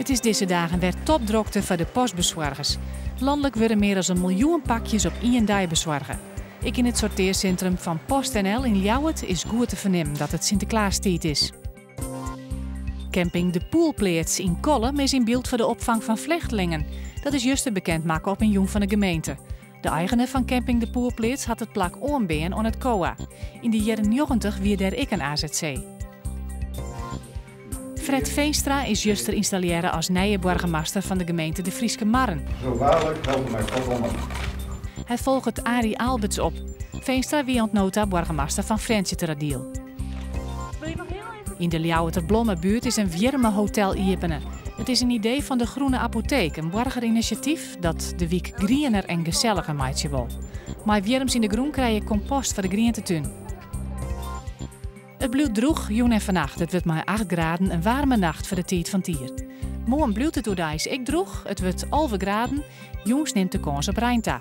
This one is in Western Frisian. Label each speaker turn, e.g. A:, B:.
A: It is dizze dagen wer topdrokte foar de postbesoargers. Lanlik wurde mear as in miljoen pakjes op ien dei besoarge. Ek yn it sortearsintrum fan PostNL yn Ljouwert is goed te fernimmen dat it Sinteklaastiid is. Camping De Poelpleats yn Kollum is yn byld foar de opfang fan flechtlingen. Dat is juster bekend makke op in jûn fan de gemeente. De eigener fan camping De Poelpleats hat it plak oanbean oan it COA. Yn de jierren 90 wie dêr ek in azc. Fred Veenstra is juster ynstallearre as nije boargemaster fan de gemeente De Fryske Marren.
B: Zo waarlijk helpe mij God almachtig.
A: Hy folget Arie Aalberts op. Veenstra wie oant no ta boargemaster fan Frjentsjerteradiel. Yn de Ljouwerter Blommebuert is in wjirmehotel iepene. It is in idee fan de Groene Apotheek, in boargerinisjatyf dat de wyk griener en geselliger meitsje wol. Mei wjirms yn de grûn krije je kompost foar de grientetún. It bliuwt drûch jûn en fannacht. It wurdt mei 8 graden in waarme nacht foar de tiid fan 't jier. Moarn bliuwt it oerdeis ek drûch. It wurdt 11 graden. Jûns nimt de kâns op rein ta.